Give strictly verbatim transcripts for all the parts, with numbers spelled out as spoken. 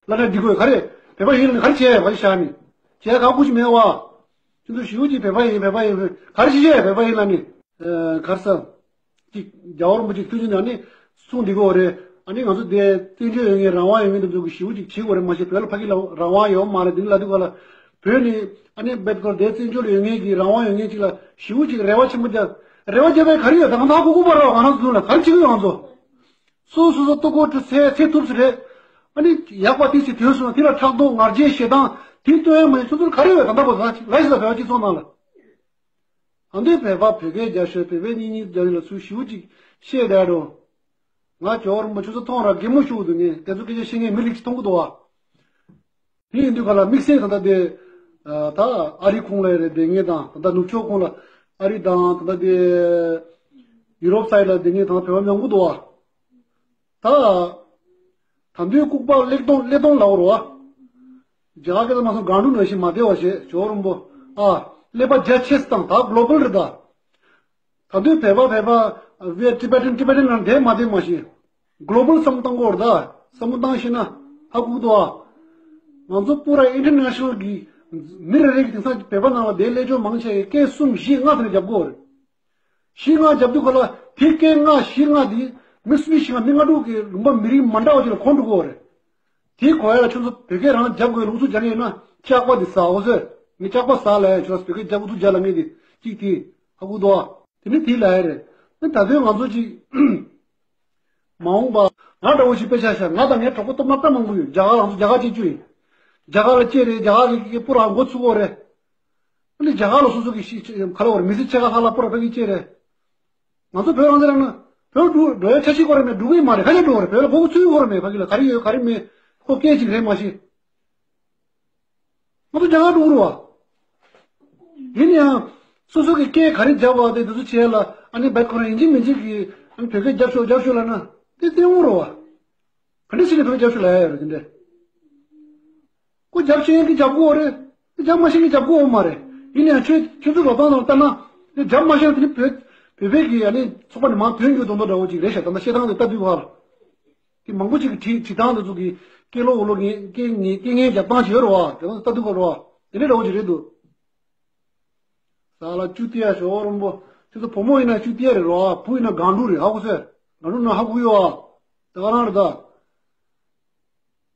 ལབ་ན་འགྲིག་གོ། ག་རེ་བོད་པ་ཡིན་ལབ་ན་ག་རེ་བྱས་བ་ཞག་ནི་བྱས་ག་ཁུ་ཞིག་མེད་བ། ཁྱོད་ཚོ་ཞེ་པོ་ཅིག་བོད་པ་ཡིན་བོད་པ་ཡིན་ག་རེ་བྱས་བྱས་བོད་པ་ཡིན་ལབ་ནི། གར་ས། ཅིག་རྒྱལ་བ་རིན་པོ་ཆེ་ཐུགས་རྗེ་ནས་ཨ་ནི་གསུང་འདི་གོ་རེད། ཨ་ནི་ང་ཚོ་དེ་བཙན་བྱོལ་ཡོད་མཁན་རང་དབང་ཡོད་མཁན་དེ་ཚོ་གི་ཞེ་པོ་ཅིག་བྱེད་དགོས་རེད། མ་གཞི་བོད་ལ་ཕ་གི་ལ་རང་དབང་ཡོད་མ་རེད། དེ་ནི་ལ་དུས་ག་ལ་བོད་ནི་ཨ་ནི་རྦད་ཁོར་དེ་བཙན་བྱོལ་ཡོད་མཁན་གི་རང་དབང་ཡོད་མཁན་ཅིག་ལ་ཞེ་པོ་ཅིག་རེ་བ་ཆེན་པོ་རྒྱབ། རེ་བ་རྒྱབ་པའི་ག་རེ་ཡོད། ད་ང་ཚོ་ཧ་གོ་གོ་བ་ར་ང་རང་ཚོ་ལ་ག་རེ་བྱེད་ཀྱི་ཡོད་ང་ཚོ། སོ་སོ་སོ་ལྟོ་གོས་བཀྲུ་ཚེ་ཚེ་ཐུབ་སུ་རེད། ཨ་ནི་ཡག་པ་དེ་ཚེ་དོན་སོང་དེ་ལ་ཕྲག་དོག་ང་རྒྱལ་ཞེ་སྡང་དེ་སྟོན་ཡ་མ་ཡིན་ཁྱོད་ཚོར་ག་རེ་ཡོད། ད་ལྟ་བར་ད་ལ་ཞིག་ལ་བོད་སྤྱི་ཚོགས་ནང་ལ། ཨ་འདོད་བོད་པ་བོད་སྐད་རྒྱབ་ཤོག་བོད་པའི་གཉེན་ཉེ་རྒྱབ་ཡིན་ལ་ཚུལ་ཞེ་པོ་ཅིག་བཤད་བསྡད་འགྲོ། ང་ཇོ་བོ་རིན་པོ་ཆེ་ཚོ་མཐོང་ར་གད་མོ་ཤོར་འདུག་ངས་དེ་ཚོ་སྐད་ཆ་བཤད་མཁན་མི་རིགས་ཅིག་མཐོང་གི་འདུག་བ། དེ་ཡིན་དུས་ག་ལ་དམིགས་བསལ་ད་ལྟ་དེ་ད་ཨ་རི་ཁོངས་ལ་རེད་བསྡད་མཁན་དང་ད་ལྟ་ནུབ་ཕྱོགས་ཁོངས་ལ་ཨ་རི་དང་ད་ལྟ་དེ་ཡུ་རོབ་སའིད་ལ་བསྡད་མཁན་དང་བོད་པ་མང་པོ་འདུག་བ། ད། ད་དུང་ལྐུགས་པ་ཀླད་སྟོང་ཀླད་སྟོང་ལབ་རོ། རྒྱ་གར་སྐད་ལ་མ་སོང་སྒང་དྲུག་ནང་བཞིན་མ་བདེ་བ་བྱས་ཇོ་བོ་རིན་པོ། ཨ། ཀླད་པ་རྒྱ་ཆེ་སྟངས་ད་གློ་བལ་རེད་ད། ད་དུང་བོད་པ་བོད་པ་བེ་ཊི་བེ་ཊན་ཊི་བེ་ཊན་ནང་བསྡད་མ་བསྡད་མ་ཤེས། གློ་བལ་བསམ་བློ་བཏང་དགོས་རེད་ད། བསམ་བློ་བཏང་ཤེས་ན་ཧ་གོ་གི་འདུག་ཨ། ང་ཚོ་པུ་ར་ཨིན་ཊར་ནེ་ཤ་ནལ་གི་མི་རེ་རེ་གི་དེང་སང་བོད་པ་ནང་ལ་བསྡད་སླེབས་ཕྱོགས་མང་ཆེ་གི་སྐད་གསུམ་བཞི་ལྔ་དེ་འདྲ་རྒྱབ་དགོས་རེད། བཞི་ལྔ་རྒྱབ་དུས་ག་ལ་དེ་སྐད་ལྔ་བཞི་ལྔ་དེ་མི་གསུམ་བཞི་ལྔ་མི་ལྔ་དྲུག་གི་ལུང་པ་མི་རིགས་མ་འདྲ་བ་ཅིག་ལ་གོ་འགྲོ་གི་ཡོད་རེད། དེ་གོ་ཡ་ལ་ཁྱོད་ཚོ་བོད་སྐད་རང་རྒྱབ་དགོས་ལུགས་སྲོལ་སྦྱར་ཡོད་ན་སྐྱག་པ་དེ་ཟ་འོ་ཟེར། ངས་སྐྱག་པ་ཟ་ལབ་ཡ་ཁྱོད་རང་བོད་སྐད་རྒྱབ་འུ་ཚོ་རྒྱ་ལ་ངས་དེ་གཅིག་དེ་ཧ་གོ་འདུག་ཨ། དེ་ནི་དེ་ལབ་ཡ་རེད། ད་ད་དུང་ང་ཚོ་ཅིག་མ་འོངས་པ་ང་འདྲ་བོ་ཞིག་དཔེ་ཆ་བཞག་ང་དང་ངའི་གྲོགས་པོ་སྟོབས་ན་དཔེ་མང་པོ་ཡོད། རྒྱ་གར་ང་ཚོ་རྒྱ་གར་སྐྱེས་རྒྱུ་ཡིན། རྒྱ་གར་ལ་སྐྱེས་རེད། རྒྱ་གར་གི་སྐད་པུ་ར་འགོ་ཚུགས་འོ་རེད། ཨ་ནི་རྒྱ་གར་ལ་སོ་སོ་གི་ཤི་ཁ་ལོ་བར་མི་སེར་ཕྱེད་ཀ་ལྷག་ལྷག་པོ་ར་ཕ་གི་སྐྱེས་རེད། ང་ཚོ་བོད་རང་བཙན་རང་ན་བོད་འགྲོ་འགྲོ་ཡ་འཆར་གཞི་སྐོར་ར་མེད། འགྲོ་གི་མ་རེད། ཁ་ཤས་འགྲོ་རེད། བོད་ལ་གོ་གི་ཚུད་གི་ར་མེད། ཕ་གི་ལ་ག་རེ་ཡོད་ག་རེ་མེད། ཁོ་སྐད་ཅིག་རེད་མ་ཤེས། ང་ཚོ་རྒྱ་གར་འགྲོ་གི་རེད་བ། ཡིན་ཡང་སོ་སོ་གི་སྐད་ག་རེ་རྒྱབ་བ་དེ་དེ་ཚོ་བྱས་ལ་ཨ་ནི་བེད་ཁོ་རང་ཡིན་གཅིག་མིན་གཅིག་གི་ཨ་ནི་བོད་སྐད་རྒྱབ་ཤོག་རྒྱབ་ཤོག་ལབ་ན་དེ་བཙན་དབང་རེད་བ། ག་འདྲ་ཞིག་ནས་བོད་རྒྱབ་ཤོག་ལབ་ཡ་ཡོད་རེད་དེ་འདྲ། ཁོ་རྒྱབ་ཤེས་མཁན་གྱིས་རྒྱབ་དགོས་རེད། རྒྱབ་མ་ཤེས་མཁན་རྒྱབ་དགོས་མ་རེད། ཡིན་ནའང་ཁྱོད་ཁྱོད་ཚོ་རོགས་ཐང་ལ་ལྟ་ན་དེ་རྒྱབ་མ་ཤེས་ན་དེ་ནི་བོད་བོད་བོད་ཀྱི་ཨ་ནི་ཚོགས་པ་ནས་མང་དོན་གྱི་དོན་དུ་འདྲ་བོ་ཅིག་རེད་ཤག་ད་ལྟ་བཤད་སྟངས་དེ་ལྟ་དུས་བར་དེ་མང་པོ་ཅིག་གི་བྲིས་བྲིས་སྟངས་དེ་ཚོ་གི་སྐད་ལོ་འོ་ལོ་ངན་སྐད་ངན་སྐད་ངན་རྒྱབ་སྟངས་ཅིག་ཡོད་རེད་བ། དེ་ཚོ་ལྟ་དུས་བར་རེད་བ། དེ་འདྲ་འདྲ་བོ་ཅིག་རེད་འདུག་ས་ལ་ཅུ་ཏི་ཡ་ཞོ་རོང་པོ་ཁྱོད་ཚོ་བུ་མོ་ཡིན་ན་ཅུ་ཏི་ཡ་རེད་རོ། བུ་ཡིན་ན་སྒང་དྲུག་རེད་ཧ་གོ་སོང་། སྒང་དྲུག་ན་ཧ་གོ་ཡོད་ཨ། ད་ག་རང་རེད་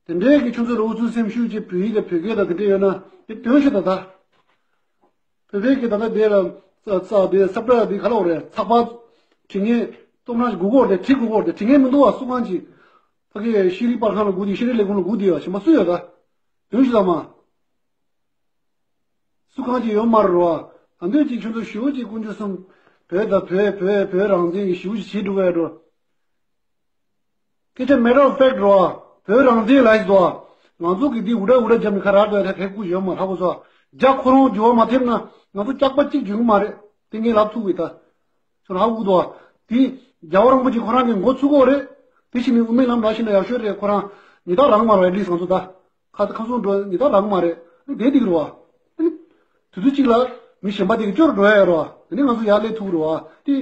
ད། དེ་འདྲའི་གི་ཁྱོད་ཚོ་ལ་འུ་ཚོའི་སེམས་ཤུགས་ཀྱི་བོད་ཡིག་དང་བོད་སྐད་དང་དེ་འདྲ་ཡོད་ན་དེ་དོན་ཤོད་ད་ད། བོད་པའི་གི་ད་ལྟ་དེ་ལ་ས་ས་དེ་ས་པྲ་དེ་ག་ལ་འོ་རེད་ཚགས་པར་བྲིས་མཁན་སྟོབས་ན་སྒུག་གོ་རེད། བྲིས་སྒུག་གོ་རེད། བྲིས་མཁན་མི་འདུག་བ། སུ་གང་ཅིག་ཕ་གི་ཤེས་རིག་པར་ཁང་ལ་སྒུག་དེ་ཤེས་རིག་ལས་ཁུངས་ལ་སྒུག་དེ་ཡོད་ཤེས་མ་སུ་ཡོད་ད། དོན་ཤོད་ད་མ། སུ་གང་ཅིག་ཡོད་མ་རེད་རོ། ད་འདོད་ཅིག་ཁྱོད་ཚོ་ཞུ་ཅིག་ཀུན་སྤྱོད་གསུམ་བོད་དང་བོད་བོད་བོད་རང་བཙན་གྱི་ཞུ་ཅིག་བྱེད་འགྲོ་བས་འགྲོ། སྐད་ཆ་matter of fact་རོ། བོད་རང་བཙན་ལ་ཡིན་ཟོ། ང་ཚོ་གི་འདི་འུ་འདྲ་འུ་འདྲ་རྒྱབ་ནས་ཁ་རག་འགྲོ་ཡ་ཐད་ཐད་ཀུ་ཡོད་མ་རེད་ཧ་གོ་སོ། རྒྱ་ཁོ་རང་འགྱུར་བ་མ་ཐེབས་ན་ང་ཚོ་སྐྱག་པ་གཅིག་འགྱུར་གི་མ་རེད། དེ་ངས་ལབ་ཐུབ་གི་ད། ཁྱོད་ཧ་གོ་འདུག་བ། དེ་རྒྱལ་བ་རིན་པོ་ཆེ་ཁོ་རང་གི་འགོ་ཚུགས་གོ་རེད། དེ་ཕྱིན་ནས་དབུ་མའི་ལམ་རག་ཤེས་ན་ཡག་ཤོས་རེད། ཁོ་རང་ཉི་ལྟར་རག་མ་རེད་at least་ང་ཚོ་ད། ཁ་ཁ་སང་འགྲོ་ཉི་ལྟར་རག་མ་རེད། དེ་འདི་རུ་བ། དུས་ཚོད་གཅིག་ལ་མི་གཞན་པ་དེ་གི་སྐྱོར་འགྲོ་ཡ་ཡོད་རེད་བ། དེ་ནས་ང་ཚོ་ཡར་སླེབས་ཐུབ་རེད་བ། དེ་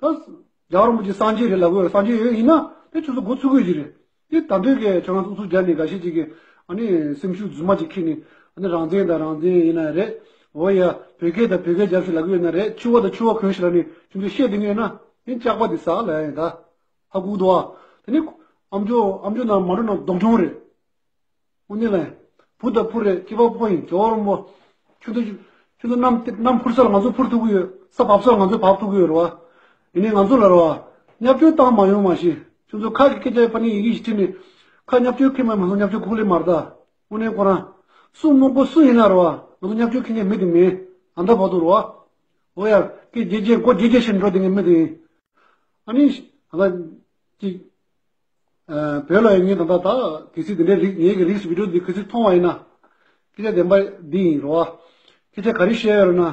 ད་རྒྱལ་བ་རིན་པོ་ཆེ་སངས་རྒྱས་རེད་ལབ་གི་ཡོད་རེད། སངས་རྒྱས་ཡོད་ཡིན་ན་དེ་ཁྱོད་ཚོ་འགོ་ཚུགས་དགོས་ཀྱི་རེད། དེ་ད་འདོད་ཀྱི་ཁྱོད་རང་ཚོ་ཚུགས་རྒྱ་ནས་འགའ་ཤས་ཅིག་གིས་ཨ་ནི་སེམས་ཤུགས་རྫུན་མ་ཅིག་ཁྱེར་ནས་ཨ་ནི་རང་བཙན་དང་རང་བཙན་ཡིན་ན་རེད། འོ་ཡ་བོད་སྐད་དང་བོད་སྐད་རྒྱབ་ཤིག་ལབ་གི་ཡོད་ན་རེད། ཕྱུ་པ་དང་ཕྱུ་པ་གོན་ཤིག་ལབ་ནས་ཁྱོད་ཚོས་བཤད་བསྡད་མཁན་ཡོད་ན་དེ་སྐྱག་པ་དེ་ཟ་ལབ་ཡ་ཡིན་ད། ཧ་གོ་འདུག་བ། དེ་ནི་ཨམ་ཅོག་ཨམ་ཅོག་ནང་མ་འགྲོ་ན་སྡུག་གྱོང་རེད། དངོས་གནས་ལ། བུ་དང་བུ་རེད། སྐྱེས་པ་ཕོ་ཡིན། ཇོ་བོ་རིན་པོ། ཁྱོད་ཚོ་ཁྱོད་ཚོ་གནམ་གནམ་འཕུར་ས་ལ་ང་ཚོ་འཕུར་ཐུབ་ཀྱི་ཡོད། ས་བབས་ས་ལ་ང་ཚོ་བབས་ཐུབ་ཀྱི་ཡོད་རེད་བ། ཡིན་ནའི་ང་ཚོ་ལ་རེད་བ། བརྙས་བཅོས་བཏང་མ་ཡོང་མ་གཞི། ཁྱོད་ཚོ་ཁ་གི་སྐད་ཆ་ཕ་ནི་ཡི་གེ་ཞིག་བྲིས་ནས་ཁ་བརྙས་བཅོས་ཁྱེར་མ་མ་སོང་། བརྙས་བཅོས་ཁུག་ལེ་མ་རེད་ད། དངོས་གནས་ཁོ་རང་། སུ་རྨོག་པོ་སུ་ཡིན་ན་རེད་བ། ང་ཚོ་བརྙས་བཅོས་ཁྱེར་མཁན་མི་དེ་མིན། ཨ་མདའ་བར་དུ་རེད་བ། འོ་ཡ། སྐད་རྒྱག་རྒྱག་མགོ་རྒྱག་རྒྱག་བྱས་འགྲོ་བསྡད་མཁན་མི་དེ་ཡིན། ཨ་ནི། ད་ལྟ། ཅིག་ཨ། བོད་ལ་ཡོད་མཁན་ད་ལྟ་ད་གལ་སྲིད་དེ་འདྲའི་རིགས་ངེད་ཀྱི་རིགས་སུ་བི་ཌིའོ་འདི་གལ་སྲིད་མཐོང་བ་ཡིན་ན། སྐད་ཆ་བདེན་པ་འདི་ཡིན་རོ། སྐད་ཆ་ག་རེ་བཤད་ཡོད་རེད་ན།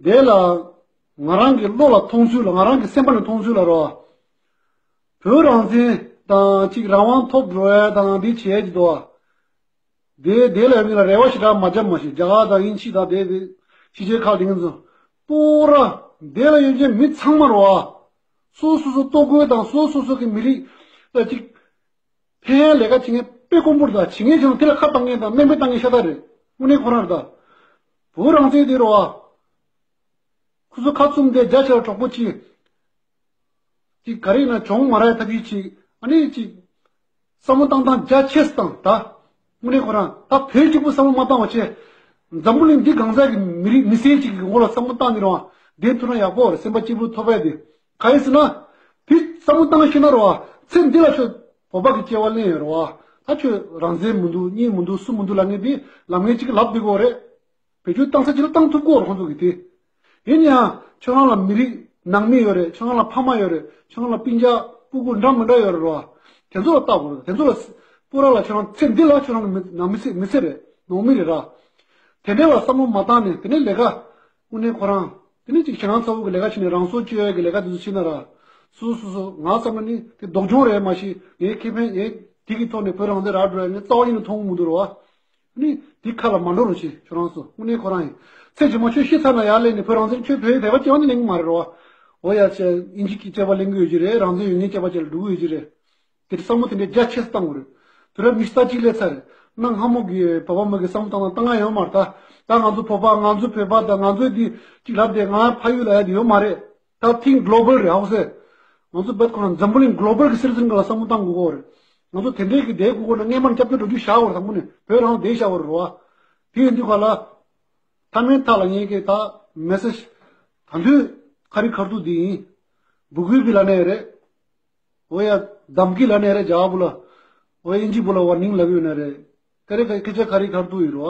དེ་ལ་ང་རང་གི་བློ་ལ་མཐོང་ཚུལ་ལ་ང་རང་གི་སེམས་པ་ནས་མཐོང་ཚུལ་ལ་རོ། བོད་རང་བཙན་དང་ཅིག་རང་དབང་ཐོབ་འགྲོ་ཡ་དང་འདི་བྱས་ཀྱི་འདུག་བ། དེ་དེ་ལ་ཡོད་མཁན་ལ་རེ་བ་ཞེ་དྲག་མ་བརྒྱབ་མ་ཤེས། རྒྱ་གར་དང་དབྱིན་ཇི་དང་དེ་དེ་ཕྱི་རྒྱལ་ཁག་དེ་ངན་ཚོ་པོ་ར་དེ་ལ་ཡོད་མཁན་མི་ཚང་མ་རོ། སོ་སོ་སོ་ལྟོ་གོས་དང་སོ་སོ་སོ་གི་མི་རིགས་ལ་ཅིག་ཕན་ཡ་ལས་ཀ་བྱེད་མཁན་ དཔེ་དཀོན་པོ་རེད། ད་བྱེད་མཁན་ཚོ་དེ་ལ་ཁ་བཏང་མཁན་དང་དམན་པའི་བཏང་མཁན་ཤ་སྟག་རེད། དངོས་གནས་ཁོ་རང་རེད། ད་བོད་རང་བཙན་དེ་རེད་བ། ཁོ་ཚོ་ཁ་བཙུམ་དེ་རྒྱ་ཆེ་ལ་གྲོགས་པོ་གཅིག་ཅིག་ག་རེ་ཡིན་ན་གྱོང་མ་རག་ཐབས་ཤེས་ཅིག་ཨ་ནི་ཅིག་བསམ་བློ་བཏང་སྟངས་རྒྱ་ཆེ་སུ་བཏང་ད། དངོས་གནས་ཁོ་རང་ད་བོད་གཅིག་པུ་བསམ་བློ་མ་བཏང་བ་བྱས། འཛམ་བུ་གླིང་འདི་གང་ཟག་གི་མི་རིགས་མི་སེར་གཅིག་གི་ངོ་ལ་བསམ་བློ་བཏང་ནི་རེད་བ། བདེན་ཐུབ་ན་ཡག་པོ་རེད། སེམས་པ་སྐྱིད་པོ་ཐོབ་ཡ་དེ། ག་ཡིན་ཟེར་ན། དེ་བསམ་བློ་བཏང་ཤེས་ན་རེད་བ། ཚེ་འདི་ལ་ཁྱོད་བོད་པ་གི་སྐྱེ་བ་ལེན་ཡོད་རེད་བ། ད་ཁྱོད་རང་བཙན་མི་འདུག་གཉིས་མི་འདུག་གསུམ་མི་འདུག་ལབ་མཁན་དེ་ལབ་མཁན་གཅིག་གིས་ལབ་བསྡད་ཀྱི་ཡོད་རེད། བེད་སྤྱོད་བཏང་ས་ཅིག་ལ་བཏང་ཐུབ་ཀྱི་ཡོད་རེད་ཁོང་ཚོ་གིས་དེ། ཡིན་ཡང་ཁྱོད་རང་ལ་མི་རིགས་ནང་མི་ཡོད་རེད། ཁྱོད་རང་ལ་ཕ་མ་ཡོད་རེད། ཁྱོད་རང་ལ་སྤུན་ཀྱག་སྤུ་གུ་འདྲ་མི་འདྲ་ཡོད་རེད་རོ། དེ་ཚོ་ལ་བལྟ་དགོས་རེད། དེ་ཚོ་ལ་སྤུ་ར་ལ་ཁྱོད་རང་ཚེ་འདི་ལ་ཁྱོད་རང་གི་མི་ནང་མི་ཚེ་མི་ཚེ་རེད། ནང་མི་རེད་ར། དེ་འདྲ་ལ་བསམ་བློ་མ་བཏང་ནས་དེ་ནས་ལས་ཀ་དངོས་གནས་ཁོ་རང་དེ་ནས་ཅིག་ཁྱེད་རང་ཚ་བོ་གི་ལས་ཀ་བྱས་ནས་རང་སྲོག་གཅོད་ཡ་གི་ལས་ཀ་དེ་ཚོ་བྱས་ན་ར། སོ་སོ་སོ་ང་བསམ་ན་ནི་དེ་སྡུག་སྦྱོང་རེད་མ་གཞི་ངའི་ཁེ་ཕན་ངའི་དེ་གི་ཐོག་ནས་བོད་རང་བཙན་རག་འགྲོ་ཡ་ངས་རྩ་བ་ཉིད་ནས་མཐོང་གི་མི་འདུག་ར་བ། ནི་དེ་ཁ་ལ་མ་འགྲོ་རོགས་བྱེད་ཁྱོད་རང་ཚོ། དངོས་གནས་ཁོ་རང་ཡིན། ཚེ་རྗེས་མ་ཁྱོད་ཤི་ཚར་ན་ཡར་སླེབས་ནས་བོད་རང་བཙན་ཁྱོད་བོད་ཡིག་བོད་པ་སྐྱེ་བ་ནི་ལེན་གི་མ་རེད་རོ། འོ་ཡ་ཆེ་ཨིན་ཇི་གི་སྐྱེས་པ་ལེན་གི་ཡོད་ཀྱི་རེད། རང་བཙན་ཡོད་མཁན་སྐྱེས་པ་ཅིག་ལ་འགྲོ་གི་ཡོད་ཀྱི་རེད། དེ་བསམ་བློ་དེ་འདྲའི་རྒྱ་ཆེ་ཙམ་བཏང་དགོས་རེད། དུས་རབས་ཉི་ཤུ་རྩ་གཅིག་སླེབས་ཚར་རེད། གནའ་སྔ་མོ་གི་བོད་པ་མི་གི་བསམ་བློ་བཏང་སྟངས་བཏང་ཡ་ཡོད་མ་རེད་ད། ད་ང་ཚོ་བོད་པ་ང་ཚོ་བོད་པ་དང་ང་ཚོའི་དེ་གཅིག་ལབ་བསྡད། ང་ཕ་ཡུལ་ལ་ཡ་དེ་ཡོད་མ་རེད། ད་think global རེད་ཧ་གོ་སོང་། ང་ཚོ་བོད་ཁོ་ན་འཛམ་བུ་གླིང་གི་global གི་citizen ག་ལ་བསམ་བློ་བཏང་དགོས་ཀྱི་རེད། ང་ཚོ་དེ་འདྲའི་གི་བསྡད་དགོས་ཀྱི་ན་སྔས་མ་ནས་སྐྱབས་བཅོལ་འགྲོ་རྒྱུ་བཞག་དགོས་རེད། དང་པོ་ནས་བོད་རང་བསྡད་བཞག་དགོས་རེད་རོ། དེ་ཡིན་དུས་ག་ལ། མཐའ་མའི་མཐའ་ལ་ངས་ཀྱི་ད་message ད་དུང་ཁ་རི་ཁ་ཐུག་འདི་ཡིན། འབོད་སྐུལ་གི་ལ་ནས་རེད། འོ་ཡ་དམ་གི་ལ་ནས་རེད། རྒྱ་བོ་ལ། འོ་ཡ་ཨིན་ཇི་བོ་ལ་warning ལབ་ཡོད་ན་རེད། ཀ་རེ་ཁ་ཁ་ཆ་ཁ་རི་ཁ་ཐུག་ཡིན་རོ།